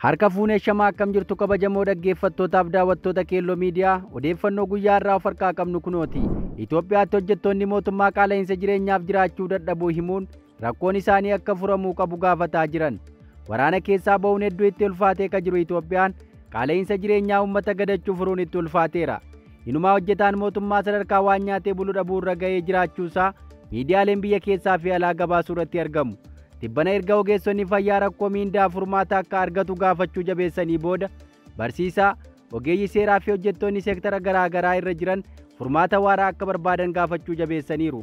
Harka fuunee shamaa akkam jirtu kabajamoo dhaggeeffattootaaf daawwattoota Keelloo Miidiyaa odeeffannoo guyyaa irraa of harkaa qabnu kunooti. Itoophiyaatti hojjettoonni mootummaa qaala'insa jireenyaaf jiraachuu dadhabuu himuun rakkoon isaanii akka furamuu qabu gaafataa jiran. Waraana keessaa ba'uun hedduu itti ulfaatee ka jiru Itoophiyaan qaala'insa jireenyaa uummata gadachuu furuun itti ulfaateera. Inumaa hojjetaan mootummaa sadarkaa waan nyaatee bulu dhabuu irra ga'ee jiraachuusaa miidiyaaleen biyya keessaa fi alaa gabaasuu irratti argamu. Tibbana erga ogeessonni fayyaa rakkoo miindaa furmaata akka argatu gaafachuu jabeessanii booda barsiisaa, ogeeyyii seeraa fi hojjettoonni seektara garaa garaa irra jiran furmaata waaraa akka barbaadan gaafachuu jabeessaniiru.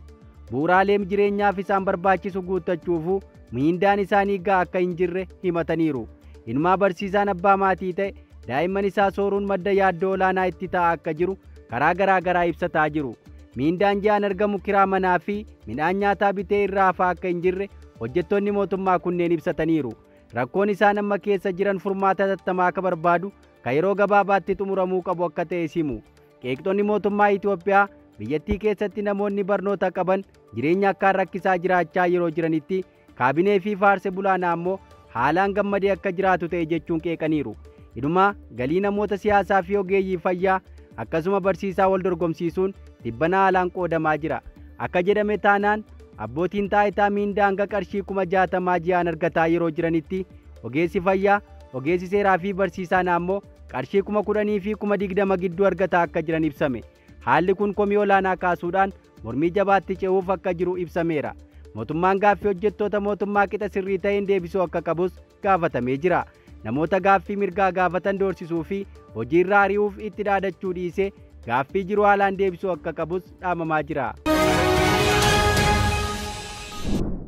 Bu'uuraalee jireenyaaf isaan barbaachisu guuttachuufuu miindaan isaanii ga'a akka hin jirre himataniiru. Inumaa barsiisaan abbaa maatii ta'e daa'imman isaa sooruun madda yaaddoo olaanaa itti ta'aa akka jiru karaa garaa garaa ibsataa jiru. Miindaan ji'aan argamu kiraa manaa fi midhaan nyaataa bitee irraa hafaa akka hin jirre hojjettoonni mootummaa kunneen ibsataniiru. Rakkoon isaan amma keessa jiran furmaata hatattamaa akka barbaadu kan yeroo gabaabaatti xumuramuu qabu akka ta'e himu. Qeeqxonni mootummaa Itoophiyaa biyyattii keessatti namoonni barnoota qaban jireenya akkaan rakkisaa jiraachaa yeroo jiranitti kaabinee fi faarse bulaanaa ammoo haalaan gammadee akka jiraatu ta'e jechuun qeeqaniiru. Inumaa galii namoota siyaasaa fi ogeeyyii fayyaa akkasuma barsiisaa wal dorgomsiisuun dhibbana haalaan qoodamaa jira. Akka jedhame taanaan abbootiin taayitaa miindaa hanga qarshii 60,000 ji'aan argataa yeroo jiranitti ogeessi fayyaa, ogeessi seeraa fi barsiisaan ammoo qarshii 10,000 fi 20,000 gidduu argataa akka jiran ibsame. Haalli kun komii olaanaa kaasuudhaan mormii jabaatti ce'uuf akka jiru ibsameera. Mootummaan gaaffii hojjettoota mootummaa qixa sirrii ta'een deebisuu akka qabus gaafatamee jira. Namoota gaaffii mirgaa gaafatan doorsisuu fi hojiirraa ari'uuf itti dhaadachuu dhiisee gaaffii jiru haalaan deebisuu akka qabus dhaamamaa jira.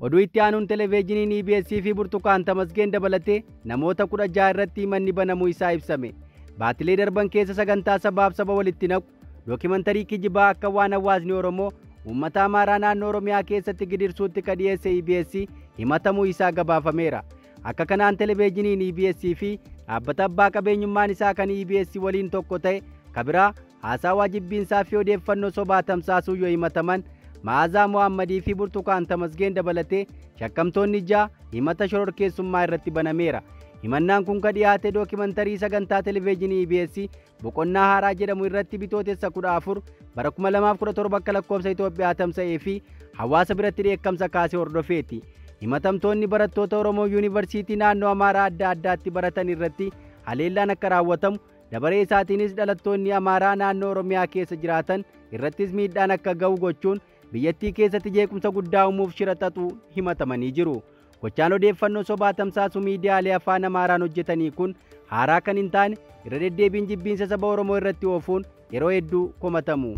Oduu itti aanuun televezyiiniin EBS fi Burtukaan Tamasgeen dabalatee namoota 16 irratti manni banamuu isaa ibsame. Baatilee darban keessa sagantaa sabaaf saba walitti naqu dookimantarii kijibaa akka waan hawaasni Oromoo uummata Amaaraa naannoo Oromiyaa keessatti gidirsuutti ka dhiyeesse EBS himatamuu isaa gabaafameera. Akka kanaan televezyiiniin EBS fi dhaabbata abbaa qabeenyummaan isaa kan EBS waliin tokko ta'e kabiraa haasawaa jibbiinsaa fi odeeffannoo sobaa tamsaasuu yoo himataman Ma'aazaa Mohaammadii fi Burtukaan Tamasgeen dabalatee shakkamtoonni 6 himata shororkeessummaa irratti banameera. Himannaan kun ka dhiyaate dookimantarii sagantaa televezyiinii EBS boqonnaa haaraa jedhamu irratti bitootessa 14 bara 2017 akka lakkoofsa Itoophiyaa tamsa'ee fi hawaasa biratti dheekkamsa kaasee hordofeeti. Himatamtoonni barattoota Oromoo Yuunivarsiitii naannoo Amaaraa adda addaatti baratan irratti haleellaan akka raawwatamu dabaree isaatiinis dhalattoonni Amaaraa naannoo Oromiyaa keessa jiraatan irrattis miidhaan akka ga'u gochuun biyyattii keessatti jeequmsa guddaa uumuuf shira xaxuu himatamanii jiru. Gochaan odeeffannoo sobaa tamsaasu miidiyaalee afaan Amaaraan hojjetanii kun haaraa kan hin taane irra deddeebiin jibbiinsa saba Oromoo irratti oofuun yeroo hedduu komatamu.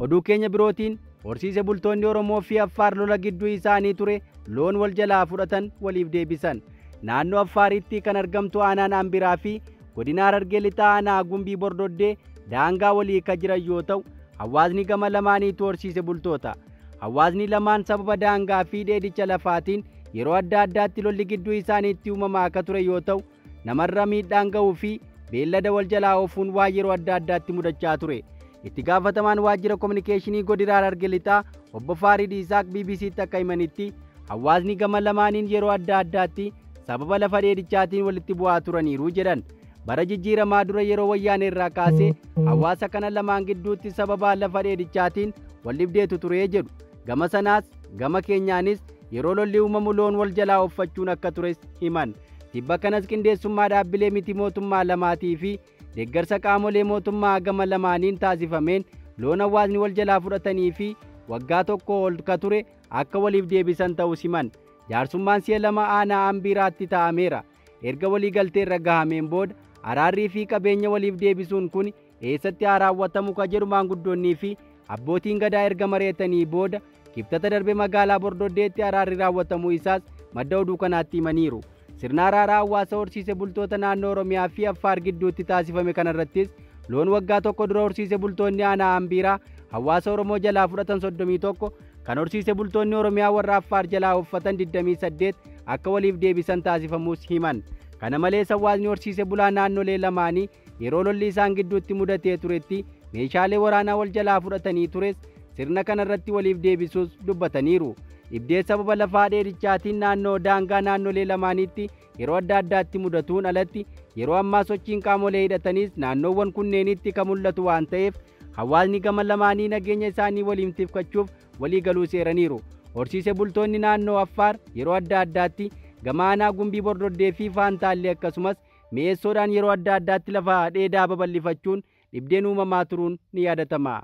Oduu keenya birootiin horsiise bultoonni Oromoo fi Affaar lola gidduu isaanii ture loon wal jalaa fudhatan waliif deebisan. Naannoo Affaaritti kan argamtu aanaan Ambiraa fi godina Harargee lixaa aanaa Gumbii Bordoddee daangaa walii ka jiran yoo ta'u hawaasni gama lamaaniitu horsiise bultoota. Hawaasni lamaan sababa daangaa fi dheedicha lafaatiin yeroo adda addaatti lolli gidduu isaaniitti uumamaa akka ture yoo ta'u namarra miidhaan ga'uu fi beellada wal jalaa oofuun waa yeroo adda addaatti mudachaa ture. Itti gaafatamaan waajjira kominikeeshinii godina Harargee lixaa obbo Faarid Isaaq BBCtti akka himanitti hawaasni gama lamaaniin yeroo adda addaatti sababa lafa dheedichaatiin walitti bu'aa turaniiru jedhan. Bara jijjiiramaa dura yeroo wayyaanee irraa kaasee hawaasa kana lamaan gidduutti sababa lafa dheedichaatiin wal dhibdeetu ture jedhu. Gama sanaas gama keenyaanis yeroo lolli uumamu loon wal jalaa ooffachuun akka tures himan. Tibba kanas qindeessummaa dhaabbilee miti mootummaa lamaatii fi deeggarsa qaamolee mootummaa gama lamaaniin taasifameen loon hawaasni wal jalaa fudhatanii fi waggaa tokko ol ka ture akka waliif deebisan ta'us himan. Jaarsummaan si'a lama aanaa Ambiraatti taa'ameera. Erga walii galtee irra gahameen booda araarrii fi qabeenya waliif deebisuun kun eessatti haa raawwatamu ka jedhu maanguddoonnii fi abbootiin gadaa erga mareetanii booda kibxata darbe magaalaa Bordoddeetti araarri raawwatamuu isaas madda oduu kanaatti himaniiru. Sirna araaraa hawaasa horsiise bultoota naannoo Oromiyaa fi Affaar gidduutti taasifame kanarrattis loon waggaa tokko dura horsiise bultoonni aanaa Ambiraa hawaasa Oromoo jalaa fudhatan 31 kan horsiise bultoonni Oromiyaa warra Affaar jalaa uffatan 28 akka waliif deebisan taasifamuus himan. Kana malees hawaasni horsiise bulaa naannolee lamaanii yeroo lolli isaan gidduutti mudatee turetti meeshaalee waraanaa wal jalaa fudhatanii tures sirna kanarratti waliif deebisuus dubbataniiru. dhibdee sababa lafaa dheedichaatiin naannoo daangaa naannolee lamaaniitti yeroo adda addaatti mudatuun alatti yeroo ammaa sochiin qaamolee hidhataniis naannoowwan kunneenitti kan mul'atu waan ta'eef hawaasni gama lamaanii nageenya isaanii waliin tifkachuuf walii galuu seeraniiru. Horsiise bultoonni naannoo Affaar yeroo adda addaatti gama aanaa Gumbii Bordoddee fi Faantaallee akkasumas mi'eessoodhaan yeroo adda addaatti lafa dheedaa babal'ifachuun dhibdeen uumamaa turuun ni yaadatama.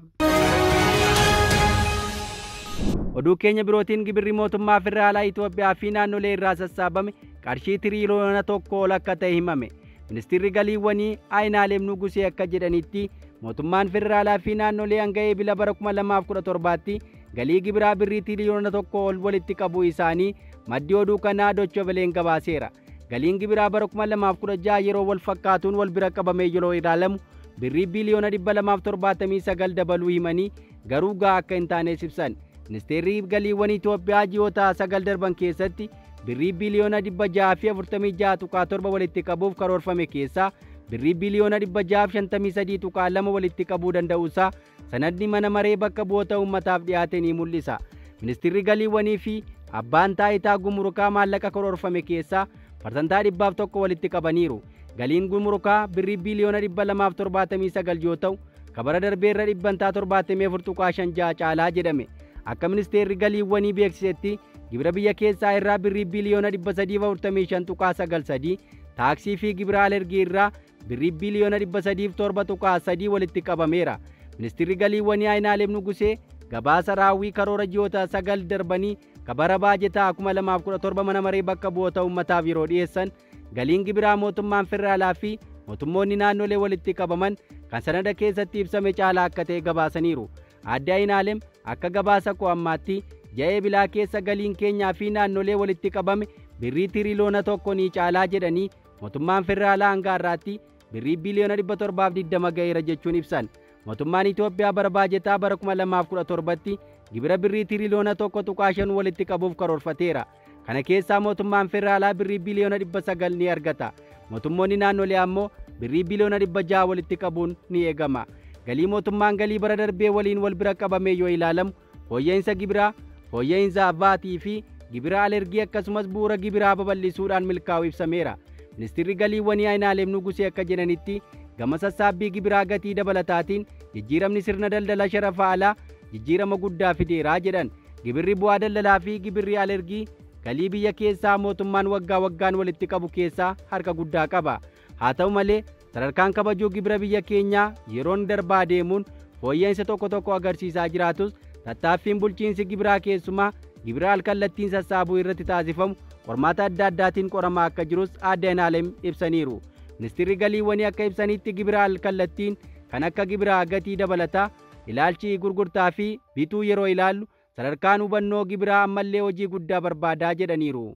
Oduu keenya birootiin gibirri mootummaa federaalaa Itoophiyaa fi naannolee irraa sassaabame qarshii tiriiliyoona 1 ol akka ta'e himame. Ministeerri galiiwwanii Ayinaaleem Nugusee akka jedhanitti mootummaan federaalaa fi naannolee hanga eebila bara 2017tti galii gibiraa birrii tiriiliyoona 1 ol walitti qabuu isaanii maddi oduu kanaa Dochobeleen gabaaseera. Galiin gibiraa bara 2016 yeroo wal fakkaatuun wal bira qabamee yeroo ilaalamu birrii biliyoona 279 dabaluu himanii garuu gahaa akka hin taanes ibsan. Ministeerri galiiwwan Itoophiyaa ji'oota 9 darban keessatti birrii biliyoona 646.7 walitti qabuuf karoorfame keessaa birrii biliyoona 653.2 walitti qabuu danda'uusaa sanadni mana maree bakka bu'oota uummataaf dhiyaate ni mul'isa. Ministeerri galiiwwanii fi abbaan taayitaa gumurukaa maallaqa karoorfame keessaa parsantaa 101 walitti qabaniiru. Galiin gumurukaa birrii biliyoona 279 yoo ta'u kabara darbeerra dhibbantaa 74.56 caalaa jedhame. Akka ministeerri galiiwwanii beeksisetti gibira biyya keessaa irraa birrii biliyoona 345.93 taaksii fi gibira alergii irraa birrii biliyoona 307.3 walitti qabameera. Ministeerri galiiwwanii Ayinaaleem Nugusee gabaasa raawwii karoora ji'oota 9 darbanii kabara baajetaa 2017 mana maree bakka bu'oota uummataaf yeroo dhiyeessan galiin gibiraa mootummaan federaalaa fi mootummoonni naannolee walitti qabaman kan sanada keessatti ibsame caalaa akka ta'e gabaasaniiru. Aadde Ayinaaleem akka gabaasa koo ammaatti ji'a eebilaa keessa galiin keenyaa fi naannolee walitti qabame birrii tiriiliyoona 1 ni caalaa jedhanii mootummaan federaalaa hanga har'aatti birrii biliyoona 720 ga'eera jechuun ibsan. Mootummaan Itoophiyaa bara baajetaa bara 2017tti gibira birrii tiriiliyoona 1.5 walitti qabuuf karoorfateera. Kana keessaa mootummaan federaalaa birrii biliyoona 900 ni argata. Mootummoonni naannolee ammoo birrii biliyoona 600 walitti qabuun ni eegama. Galii mootummaan galii bara darbee waliin wal bira qabamee yoo ilaalamu fooyya'insa gibiraa, fooyya'insa vaatii fi gibira alergii akkasumas bu'uura gibiraa babal'isuudhaan milkaa'u ibsameera. Ministeerri galiiwwanii Ayinaaleem Nugusee akka jedhanitti gama sassaabbii gibiraa gatii dabalataatiin jijjiiramni sirna daldala sharafa alaa jijjiirama guddaa fideeraa jedhan. Gibirri bu'aa daldalaa fi gibirri alergii galii biyya keessaa mootummaan waggaa waggaan walitti qabu keessaa harka guddaa qaba. Haa ta'u malee sadarkaan kabajuu gibira biyya keenyaa yeroon darbaa deemuun fooyya'insa tokko tokko agarsiisaa jiraatus tattaaffiin bulchiinsi gibiraa keessumaa gibira alkallattiin sassaabuu irratti taasifamu qormaata adda addaatiin qoramaa akka jirus Aadde Ayinaaleem ibsaniiru. Ministeerri galiiwwanii akka ibsanitti gibira alkallattiin kan akka gibiraa gatii dabalataa ilaalchi gurgurtaa fi bituu yeroo ilaallu sadarkaan hubannoo gibiraa ammallee hojii guddaa barbaadaa jedhaniiru.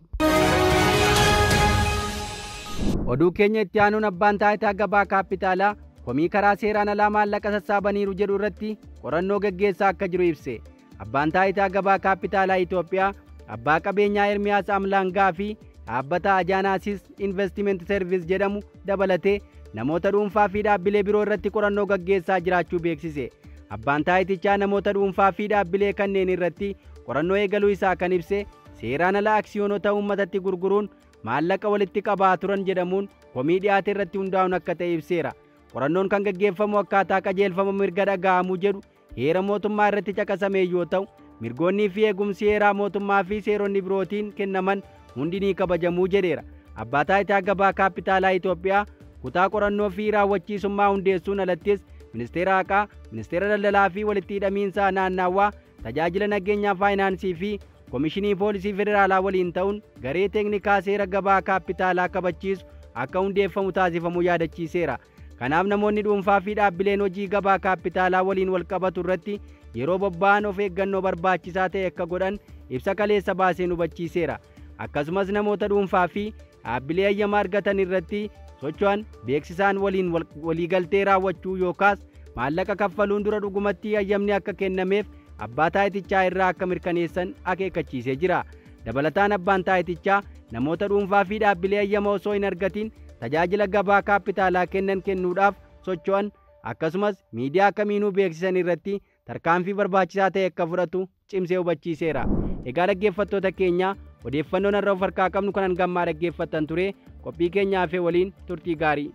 Oduu keenya itti aanuun abbaan taayitaa gabaa kaapitaalaa komii karaa seeraan alaa maallaqa sassaabaniiru jedhu irratti qorannoo gaggeessaa akka jiru ibse. Abbaan taayitaa gabaa kaapitaalaa Itoophiyaa abbaa qabeenyaa Ermiyaas Amlaangaa fi dhaabbata Ajaanaasis Investiment Service jedhamu dabalatee namoota dhuunfaa fi dhaabbilee biroo irratti qorannoo gaggeessaa jiraachuu beeksise. Abbaan taayitichaa namoota dhuunfaa fi dhaabbilee kanneen irratti qorannoo eegaluu isaa kan ibse seeraan ala aksiyoonota uummatatti gurguruun maallaqa walitti qabaa turan jedhamuun komii dhiyaate irratti hundaa'uun akka ta'e ibseera. Qorannoon kan gaggeeffamu akkaataa qajeelfama mirga dhaga'amuu jedhu heera mootummaa irratti caqasame yoo ta'u mirgoonnii fi eegumsi heeraa mootummaa fi seeronni birootiin kennaman hundi ni kabajamuu jedheera. Abbaa taayitaa gabaa kaapitaalaa Itoophiyaa kutaa qorannoo fi raawwachiisummaa hundeessuun alattis ministeera haqaa, ministeera daldalaa fi walitti hidhamiinsa naannawaa, tajaajila nageenyaa faayinaansii fi komishinii poolisii federaalaa waliin ta'uun garee teeknikaa seera gabaa kaapitaalaa kabachiisu akka hundeeffamu taasifamuu yaadachiiseera. Kanaaf namoonni dhuunfaa fi dhaabbileen hojii gabaa kaapitaalaa waliin wal qabatu irratti yeroo bobba'an of eeggannoo barbaachisaa ta'e akka godhan ibsa kaleessa baaseen hubachiiseera. Akkasumas namoota dhuunfaa fi dhaabbilee hayyama argatan irratti socho'an beeksisaan waliin waliigaltee raawwachuu yookaas maallaqa kaffaluun dura dhugumatti hayyamni akka kennameef abbaa taayitichaa irraa akka mirkaneessan akeekkachiisee jira. Dabalataan abbaan taayitichaa namoota dhuunfaa fi dhaabbilee hayyama osoo hin argatin tajaajila gabaa kaapitaalaa kennan kennuudhaaf socho'an akkasumas miidiyaa kamiinuu beeksisan irratti tarkaanfii barbaachisaa ta'e akka fudhatu cimsee hubachiiseera. Egaa dhaggeeffattoota keenya, odeeffannoon har'a of harkaa qabnu kanan gammaa dhaggeeffattan ture. Qophii keenyaa fi waliin turtii gaarii.